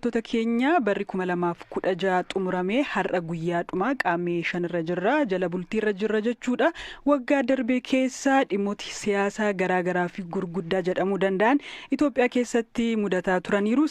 Dhaggeeffattoota keenya, barri 2016 xumuramee har'a guyyaa dhumaa Qaammee 5 irra jirra, jala bultiirra jirra jechuudha. Waggaa darbee keessa dhimmooti siyaasaa garaagaraa fi gurguddaa jedhamuu danda'an Itoophiyaa keessatti mudataa turaniiru.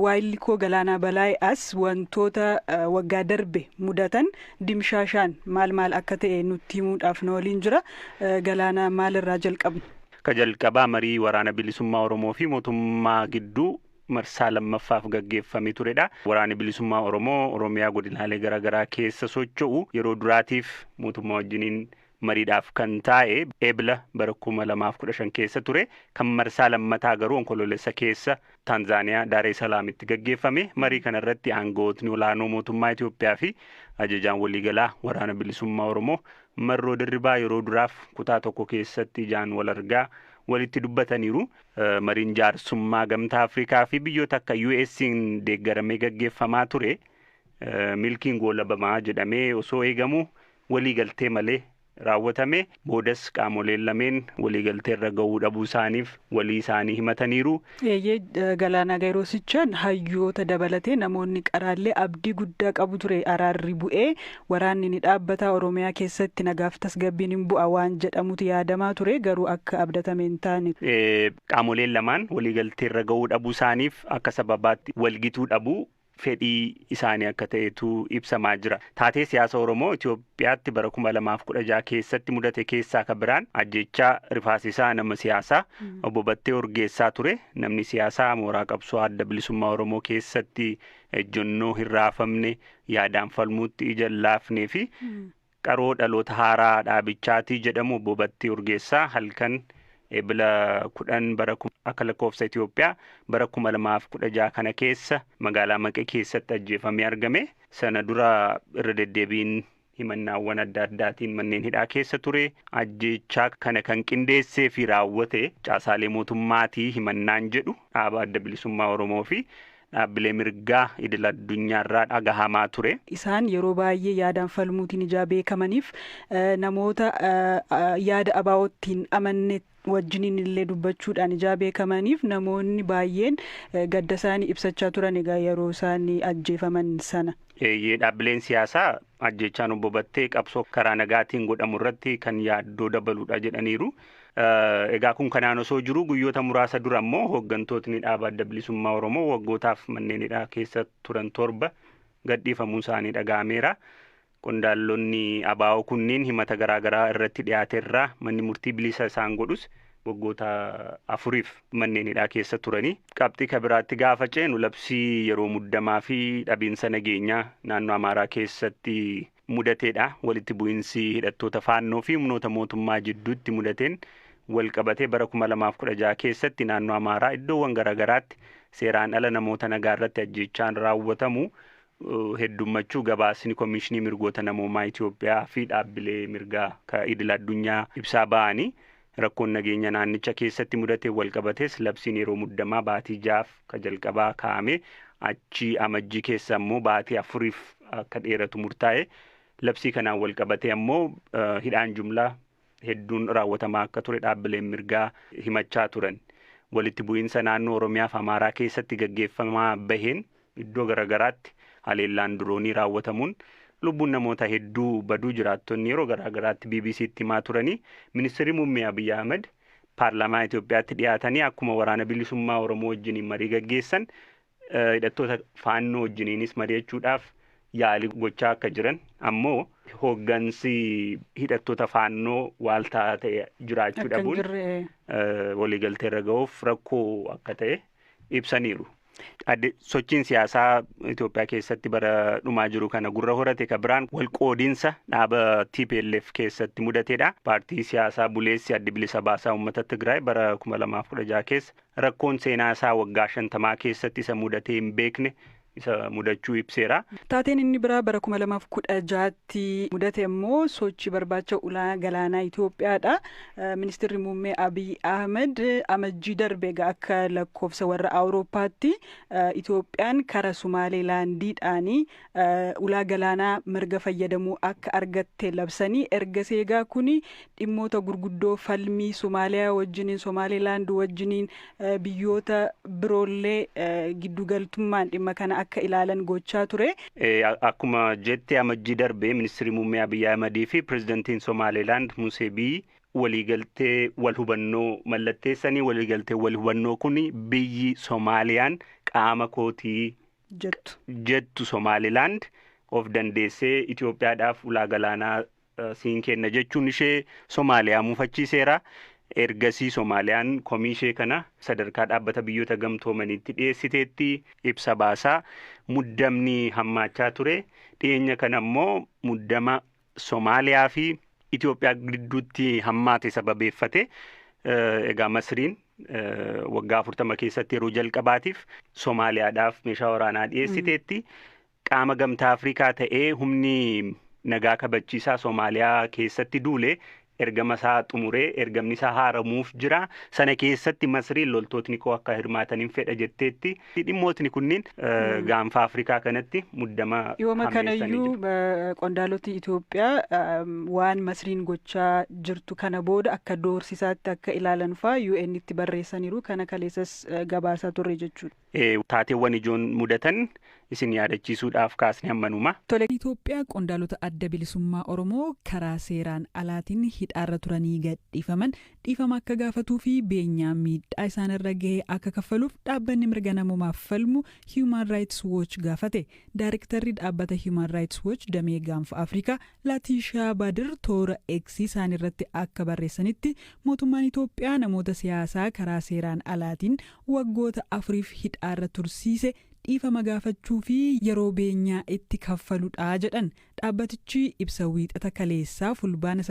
Waayilli koo Galaanaa Balaay as wantoota waggaa darbe mudatan dimshaashaan maal maal akka ta'e nutti himuudhaaf na waliin jira. Galaanaa, maalirraa jalqabna? Ka jalqabaa marii Waraana Bilisummaa Oromoo fi mootummaa gidduu marsaa lammaffaaf gaggeeffame turedha. Waraanni Bilisummaa Oromoo Oromiyaa godinaalee garaagaraa keessa socho'u yeroo duraatiif mootummaa wajjiniin mariidhaaf kan taa'e Eebila bara 2015 keessa ture. Kan marsaa lammataa garuu Onkoloolessa keessa Taanzaaniyaa, Daaree Salaamitti gaggeeffame. Marii kanarratti aangawootni olaanoo mootummaa Itoophiyaa fi ajajaan waliigalaa Waraana Bilisummaa Oromoo Marroo Dirribaa yeroo duraaf kutaa tokko keessatti ijaan wal argaa walitti dubbataniiru. Mariin jaarsummaa Gamtaa Afrikaa fi biyyoota akka US'n deeggaramee gaggeeffamaa ture milkiin goolabamaa jedhamee osoo eegamu waliigaltee malee raawwatame. Boodas qaamoleen lameen waliigaltee irra gahuu dhabuu isaaniif walii isaanii himataniiru. Eeyyee, Galaanaa, Gaayirosichaan hayyoota dabalatee namoonni qaraallee abdii guddaa qabu ture. Araarri bu'ee waraanni ni dhaabbata, Oromiyaa keessatti nagaaf tasgabbiin hin bu'a waan jedhamutu yaadamaa ture, garuu akka abdatame hin taane. Qaamoleen lamaan waliigaltee irra gahuu dhabuu isaaniif akka sababaatti walgituu dhabuu fedhii isaanii akka ta'etu ibsamaa jira. Taatee siyaasa Oromoo Itoophiyaatti bara 2016 keessatti mudate keessaa kan biraan ajjechaa rifaasisaa nama siyaasaa obbo Battee Urgeessaa ture. Namni siyaasaa mooraa qabsoo Adda Bilisummaa Oromoo keessatti ejjennoo hin raafamne, yaadaan falmuutti ija hin laafnee fi qaroo dhaloota haaraa dhaabichaatii jedhamu obbo Battee Urgeessaa halkan Ebila 10 bara akka lakkoofsa Itoophiyaa bara 2016 kana keessa magaalaa Maqee keessatti ajjeefamee argame. Sana dura irra deddeebiin himannaawwan adda addaatiin manneen hidhaa keessa ture. Ajjeechaa kana kan qindeessee fi raawwate caasaalee mootummaatii himannaan jedhu dhaaba Adda Bilisummaa Oromoo fi dhaabbilee mirgaa idil addunyaarraa dhagahamaa ture. Isaan yeroo baay'ee yaadaan falmuutiin ijaa beekamaniif namoota yaada ABO'ttiin amanne wajjiniin illee dubbachuudhaan ijaa beekamaniif namoonni baay'een gadda isaanii ibsachaa turan egaa yeroo isaan ajjeefaman sana. Eeyyee, dhaabbileen siyaasaa ajjeechaan obbo Battee qabsoo karaa nagaatiin godhamu irratti kan yaaddoo dabaludha jedhaniiru. Egaa kun kanaan osoo jiru, guyyoota muraasa dura immoo hooggantootni dhaaba Adda Bilisummaa Oromoo waggootaaf manneen hidhaa keessa turan torba gadhiifamuun isaanii dhaga'ameera. Qondaaltonni ABO kunneen himata garaagaraa irratti dhiyaateerraa manni murtii bilisa isaan godhus waggoota 4f manneen hidhaa keessa turanii. Qabxii kan biraatti gaafa ceenu, labsii yeroo muddamaa fi dhabiinsa nageenyaa naannoo Amaaraa keessatti mudateedha. Walitti bu'iinsi hidhattoota Faannoo fi humnoota mootummaa jidduutti mudateen wal qabatee bara 2016 keessatti naannoo Amaaraa iddoowwan garaagaraatti seeraan ala namoota nagaa irratti ajjeechaan raawwatamu heddummachuu gabaasni Komishinii Mirgoota Namoomaa Itoophiyaa fi dhaabbilee mirgaa idil addunyaa ibsaa ba'anii, rakkoon nageenya naannicha keessatti mudate wal qabates labsiin yeroo muddamaa baatii 6f ka jalqabaa kaa'ame, achi Amajjii keessa ammoo baatii 4f akka dheeratu murtaa'e. Labsii kanaan wal qabatee ammoo hidhaan jumlaa hedduun raawwatamaa akka ture dhaabbileen mirgaa himachaa turan. Walitti bu'iinsa naannoo Oromiyaa fi Amaaraa keessatti gaggeeffamaa baheen iddoo garaagaraatti haleellaan diroonii raawwatamuun lubbuun namoota hedduu baduu jiraattonni yeroo garaagaraatti BBCtti himaa turanii, ministeerri muummee Abiyyi Ahmed paarlaamaa Itoophiyaatti dhiyaatanii akkuma Waraana Bilisummaa Oromoo wajjiniin marii gaggeessan hidhattoota Faannoo wajjiniinis mari'achuudhaaf yaalii gochaa akka jiran, ammoo hooggansi hidhattoota Faannoo waaltaa ta'e jiraachuu dhabuun waliigaltee irra ga'uuf rakkoo akka ta'e ibsaniiru. Sochiin siyaasaa Itoophiyaa keessatti bara dhumaa jiru kana gurra horate ka biraan walqoodiinsa dhaaba TPLF keessatti mudateedha. Paartii siyaasaa buleessi Addi Bilisa Baasaa Uummata Tigraay bara 2016 keessa rakkoon seenaa isaa waggaa 50 keessatti isa mudatee hin beekne isa mudachuu ibseera. Taateen inni biraa bara 2016tti mudate immoo sochii barbaacha ulaa galaanaa Itoophiyaadha. Ministeerri muummee Abiy Ahmed amajjii darbe akka lakkoofsa warra Awurooppaatti Itoophiyaan kara Sumaaleelaandiidhaanii ulaa galaanaa mirga fayyadamuu akka argatte labsanii, ergasii egaa kuni dhimmoota gurguddoo falmii Somaaliyaa wajjiniin, Somaaleelaand wajjiniin, biyyoota biroollee giddugaltummaan dhimma kana akka ilaalan gochaa ture. Akkuma jette, amajjii darbee ministeerri muummee Abiy Ahmedii fi pirezidantiin Somaaleelaand Musee Bihi waliigaltee wal hubannoo mallatteessanii. Waliigaltee wal hubannoo kun biyyi Somaaliyaan qaama kootii jettu jettu Somaalilaand of dandeessee Itoophiyaadhaaf ulaa galaanaa siin kenna jechuun ishee Somaaliyaa muufachiiseera. Ergasii Somaaliyaan komii ishee kana sadarkaa dhaabbata biyyoota gamtoomaniitti dhiyeessiteetti ibsa baasaa muddamni hammaachaa ture. Dhiyeenya kana immoo muddama Somaaliyaa fi Itoophiyaa gidduutti hammaate sababeeffate egaa Masriin waggaa 40 keessatti yeroo jalqabaatiif Somaaliyaadhaaf meeshaa waraanaa dhiyeessiteetti. Qaama gamtaa Afrikaa ta'ee humni nagaa kabachiisaa Somaaliyaa keessatti duule ergama isaa xumuree ergamni isaa haaramuuf jira. Sana keessatti Masriin loltootni koo akka hirmaataniin fedha jetteetti. Dhimmootni kunniin gaanfa Afrikaa kanatti muddama Yooma hammeessanii kanayyuu jiru. Qondaaloti Itoophiyaa waan Masriin gochaa jirtu kana booda akka doorsisaatti akka ilaalan faa UN itti barreessaniiru, kana kaleessas gabaasaa turre jechuudha. Taateewwan ijoon mudatan isin yaadachiisuudhaaf kaasne hammanuma. Tole, Itoophiyaa qondaalota adda bilisummaa Oromoo karaa seeraan alaatiin hidhaarra turanii gadhiifaman dhiifama akka gaafatuu fi beenyaa miidhaa isaanirra gahee akka kaffaluuf dhaabbanni mirga namoomaaf falmu Human Rights Watch gaafate. Daarektarri dhaabbata Human Rights Watch damee gaanfa Afrikaa Laatishaa Badir toora X isaanirratti akka barreessanitti, mootummaan Itoophiyaa namoota siyaasaa karaa seeraan alaatiin waggoota 4f hidhaarra tursiise dhiifama gaafachuu fi yeroo beenyaa itti kaffaludha jedhan. Dhaabbatichi ibsa wiixata kaleessaa fulbaana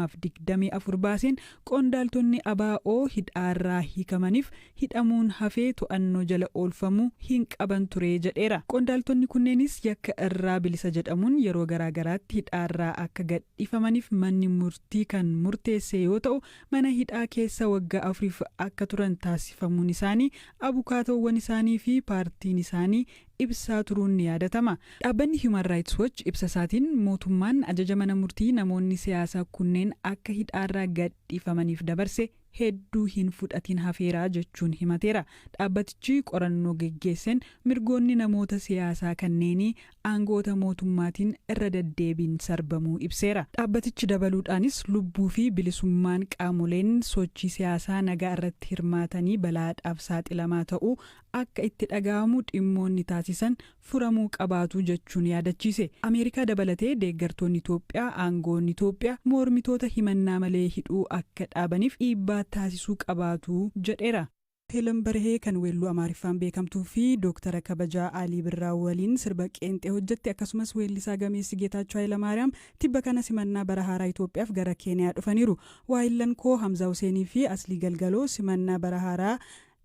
9,2024 baaseen qondaaltonni ABO hidhaarraa hiikamaniif hidhamuun hafee to'annoo jala oolfamuu hin qaban ture jedheera. Qondaaltonni kunneenis yakka irraa bilisa jedhamuun yeroo garaagaraatti hidhaarraa akka gadhiifamaniif manni murtii kan murteesse yoo ta'u, mana hidhaa keessa waggaa 4f akka turan taasifamuun isaanii abukaatoowwan isaanii fi paartiin isaanii ibsaa turuun ni yaadatama. Dhaabbanni Human Rights Watch ibsa isaatiin mootummaan ajaja mana murtii namoonni siyaasaa kunneen akka hidhaarraa gadhiifamaniif dabarse hedduu hin fudhatin hafeeraa jechuun himateera. Dhaabbatichi qorannoo geggeesseen mirgoonni namoota siyaasaa kanneenii aangoota mootummaatiin irra deddeebiin sarbamuu ibseera. Dhaabbatichi dabaluudhaanis lubbuu fi bilisummaan qaamoleen sochii siyaasaa nagaa irratti hirmaatanii balaadhaaf saaxilamaa ta'uu akka itti dhaga'amu dhimmoonni taasisan furamuu qabaatu jechuun yaadachiise. Ameerikaa dabalatee deeggartoonni Itoophiyaa aangoonni Itoophiyaa mormitoota himannaa malee hidhuu akka dhaabaniif dhiibbaa taasisuu qabaatu jedheera. Heelan Barhee kan weelluu Amaariffaan beekamtuu fi Dooktara kabajaa Alii Birraa waliin sirba qeenxee hojjette, akkasumas weellisaa gameessi Geetaachoo Hayilamaariyaam tibba kana simannaa bara haaraa Itoophiyaaf gara Keeniyaa dhufaniiru. Waayillan koo Hamzaa Huseenii fi Aslii Galgaloo simannaa bara haaraa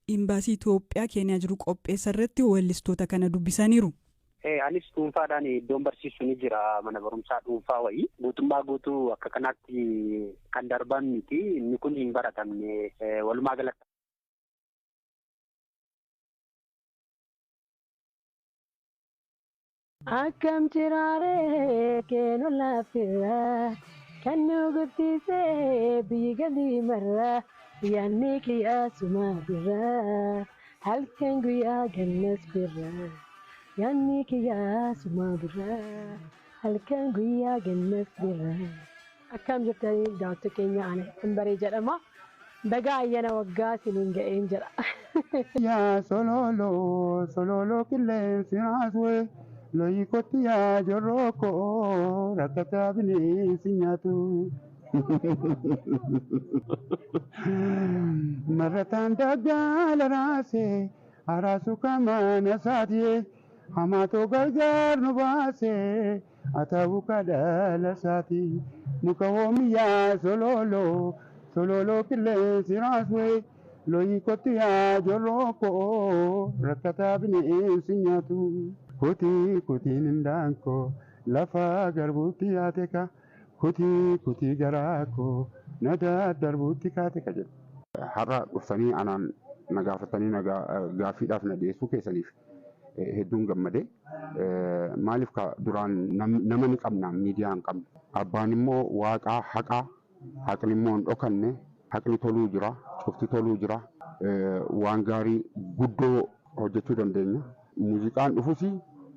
imbaasii Itoophiyaa Keeniyaa jiru qopheessa irratti weellistoota kana dubbisaniiru. Anis dhuunfaadhaan iddoon barsiisu ni jira, mana barumsaa dhuunfaa wayii. Guutummaa guutuu akka kanaatti kan darban miti. Inni kun hin baratamne walumaa galatti. Akkam jiraaree keenu laafirraa kan nu guddisee biyyi galii marraa, yaadni qiyyaasuma birraa, halkan guyyaa gannas birraa, yaadni qiyyaasuma birraa, halkan guyyaa gannas birraa. Akkam jirtanii daawwattoota keenya? Ana Baree jedhama. Baga ayyaana waggaa isiniin ga'een jedha. Yaa sololo sololo qilleensi naaswe loyi kotti yaa jorroko rakkataa bineensi nyaatu. Marrataan daggaala raase araasu kamana saatiye hamaatoo gargaar nu baase ataa'u kadhala saati muka hoomiyaa sololo sololo qilleensi raaswe. Looyii kotti yaa ijoollee koo rakkataa bineensi nyaatu. Kutii kutiin hindaankoo lafa garbuutti yaate ka kutii kutii garaa koo na darbuutti kaate ka jedhu. Har'a dhuftanii anaan na gaafatanii na gaaffiidhaaf na dhiyeessuu keessaniif hedduun gammadee, maaliif ka duraan nama ni qabna, miidiyaa hin qabnu. Abbaan immoo waaqaa haqaa, haqni immoo hin dhokanne, haqni toluu jira, cufti toluu jira, waan gaarii guddoo hojjechuu dandeenya. Muuziqaan dhufus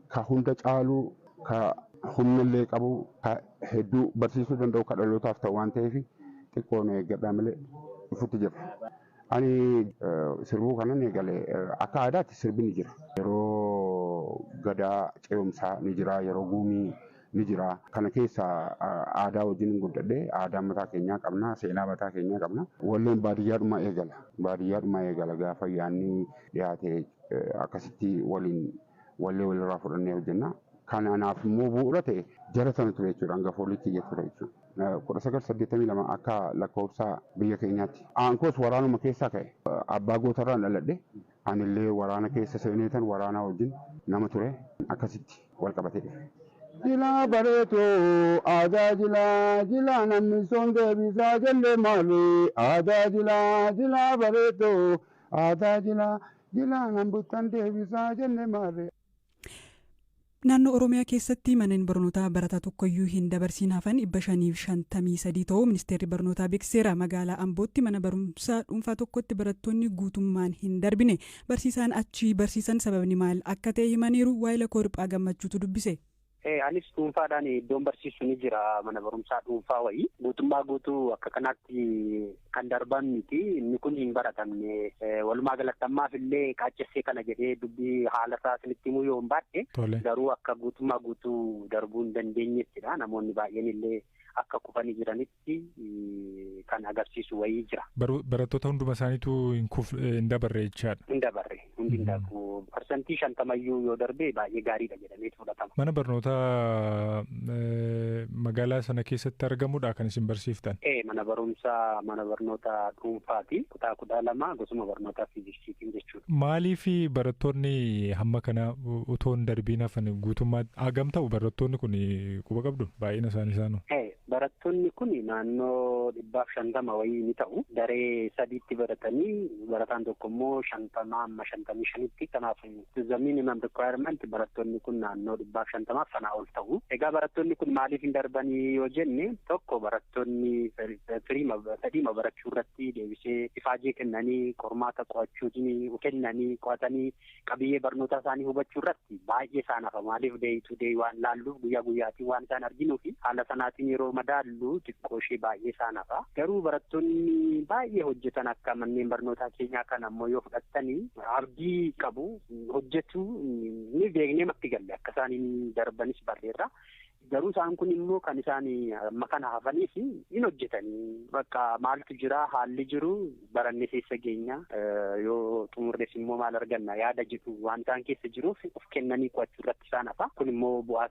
ka hunda caaluu, ka humnallee qabu, ka hedduu barsiisuu danda'u, ka dhalootaaf ta'u waan ta'eef xiqqoo nu eeggadhaa malee dhufutti jira. Ani sirbuu kanan eegale akka aadaatti sirbi ni jira. Yeroo gadaa ce'umsaa ni jira, yeroo guumii ni jira. Kana keessa aadaa wajjin hin guddadhe, aadaa mataa keenyaa qabna, seenaa mataa keenyaa qabna. Walleen baadiyyaadhuma eegala. Baadiyyaadhuma eegala gaafa ayyaanni dhiyaate akkasitti waliin wallee walirraa fudhannee hojjenna. Kan anaaf immoo bu'uura ta'e jara sana ture jechuudha. Hangafoolii kiyya ture jechuudha. 1982 akka lakkoofsa biyya keenyaatti. Aankoos waraanuma keessaa ka'e. Abbaa gootarraan dhaladhe. Anillee waraana keessa seeneetan waraanaa wajjin nama ture. Akkasitti wal qabatee dhufe. Jilaa bareetoo aadaa jilaa jilaa namni son deebisaa jenne maali, aadaa jilaa jilaa bareetoo aadaa jilaa jilaa nan buttan deebisaa jenne maali. Naannoo Oromiyaa keessatti manneen barnootaa barataa tokkoyyuu hin dabarsiin hafan 553 ta'uu ministeerri barnootaa beeksiseera. Magaalaa Ambootti mana barumsaa dhuunfaa tokkotti barattoonni guutummaan hin darbine. Barsiisaan achii barsiisan sababni maal akka ta'e himaniiru. Waayila Kooriphaa Gammachuutu dubbise. Anis dhuunfaadhaan iddoon barsiisu ni jira, mana barumsaa dhuunfaa wayii. Guutummaa guutuu akka kanaatti kan darban miti. Inni kun hin baratamne. Walumaa galatti ammaaf illee qaaccessee kana jedhee dubbii haala isaa isinitti himuu yoo hin baadhe, garuu akka guutummaa guutuu darbuu hin dandeenyettidha. Namoonni baay'een illee akka kufanii jiranitti kan agarsiisu wayii jira. Barattoota hunduma isaaniitu hin dabarre jechaadha. Hin dabarre, hundi hin darbu. 50% yoo darbe baay'ee gaariidha jedhamee fudhatama. Mana barnootaa magaalaa sana keessatti argamudha kan isin barsiiftan? Mana barumsaa, mana barnoota dhuunfaati. Kutaa 12 gosuma barnootaa fiiziksiitiin jechuudha. Maaliif barattoonni hamma kana utoo hin darbiin hafan guutummaatti hagam ta'u barattoonni kun, quba qabdu baay'ina isaanii isaanoo? Barattoonni kun naannoo 150 wayii ni ta'u. Daree sadiitti baratanii, barataan tokko immoo 50 amma 55tti. Kanaaf the minimum requirement barattoonni kun naannoo 150f sanaa ol ta'u. Egaa barattoonni kun maaliif hin darbanii yoo jenne, tokko barattoonni fedhiima barachuu irratti deebisee ifaajee kennanii, qormaata qo'achuutiin kennanii, qo'atanii qabiyyee barnoota isaanii hubachuu irratti baay'ee isaan hafa. Maaliif day to day waan laalluuf, guyyaa guyyaatiin waan isaan arginuu fi haala sanaatiin yeroo madaallu xiqqoo ishee baay'ee isaan hafa. Garuu barattoonni baay'ee hojjetan akka manneen barnootaa keenyaa kana ammoo yoo fudhattanii abdii qabu, hojjetu, ni beeknee matti galle, akka isaan darbanis barreerra. Garuu isaan kun immoo kan isaan amma kana hafaniif hin hojjetanii. Bakka maaltu jira, haalli jiru baranne keessa geenya, yoo xumurres immoo maal arganna yaada jedhu waan isaan keessa jiruuf of kennanii qo'achuu irratti isaan hafa. Kun immoo bu'aa